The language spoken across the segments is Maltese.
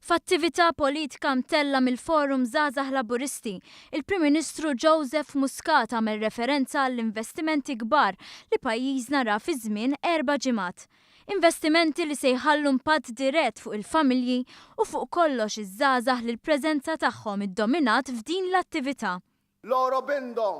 F'attività politika mtella' mill-Forum Żgħażagħ Laburisti, il-Prim Ministru Joseph Muscat għamel referenza għall-investimenti kbar li pajjiżna ra fi żmien erba' ġimgħat. Investimenti li se jħallu impatt dirett fuq il-familji u fuq kollox iż-żgħażagħ li l-preżenza tagħhom iddominat f'din l-attività. L-Aurobindo,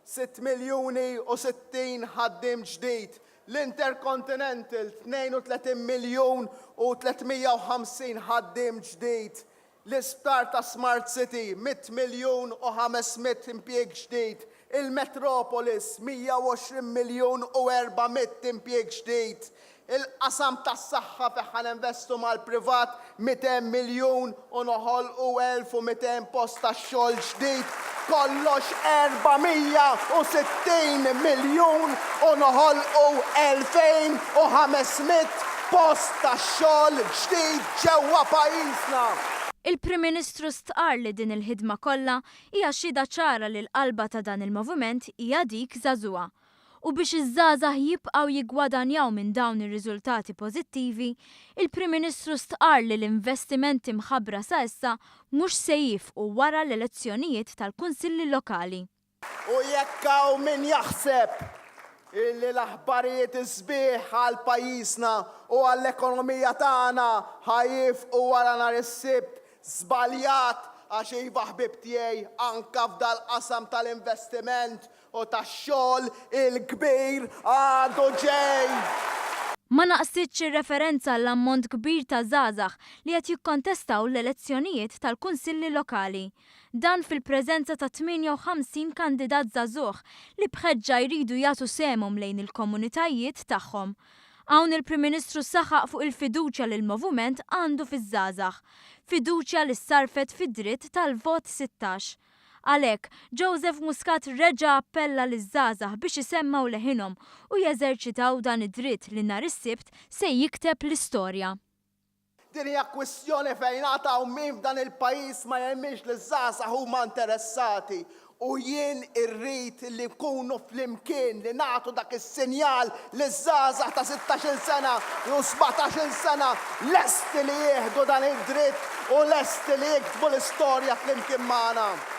sitt miljuni u 60 ħaddiem ġdid, l-Intercontinental, 32 miljun u 350 ħaddiem ġdid, l-isptar ta' Smart City, 100 miljun u 500 impjieg ġdid, il-Metropolis, 120 miljun u 400 impjieg ġdid, Il-qasam tas-saħħa fejn ħa ninvestu mal-privat 200 miljun u noħolqu 1,200 post tax-xogħol ġdid, kollox 460 miljun u noħolqu 2,500 post tax-xogħol ġdid ġewwa pajjiżna. Il-Prim Ministru stqarr li din il-ħidma kollha hija xhieda ċara li l-qalba ta' dan il-moviment hija dik żagħżugħa. U biex iż-żgħażagħ jibqgħu jiggwadanjaw minn dawn ir-riżultati pożittivi, il-Prim Ministru stqarr li l-investimenti mħabbra sa issa mhux se jiefqu wara l-elezzjonijiet tal-Kunsilli Lokali. U jekk hawn min jaħseb illi l-aħbarijiet is-sbieħ għal pajjiżna u għall-ekonomija tagħna ħa jiefqu wara nhar is-Sibt, żbaljat għax iva ħbieb tiegħi anke f'dal-qasam tal-investiment U tax-xogħol il-kbir għadu ġej! Ma naqsitx ir-referenza għall-ammont kbir ta' żgħażagħ li qed jikkontestaw l-elezzjonijiet tal-Kunsilli Lokali. Dan fil-preżenza ta' 58 kandidat żagħżugħ li b'ħeġġa jridu jagħtu sehemhom lejn il-komunitajiet tagħhom. Hawn il-Prim Ministru saħaq fuq il-fiduċja li l-Movument għandu fiż-żgħażagħ. Fiduċja li ssarrfet fid-dritt tal-vot 16. Għalhekk, Joseph Muscat reġa' appella liż-żgħażagħ biex isemmgħu leħinhom u jeżerċitaw dan id-dritt li nhar is-Sibt se jikteb l-istorja. Din hija kwistjoni fejn għad hawn min f'dan il-pajjiż ma jemminx li ż-żgħażagħ huma interessati u jien irrid li nkunu flimkien li nagħtu dak is-sinjal li ż-żgħażagħ ta' sittax-il sena u sbatax-il sena lesti li jieħdu dan id-dritt u lesti li jiktbu l-istorja flimkien magħna.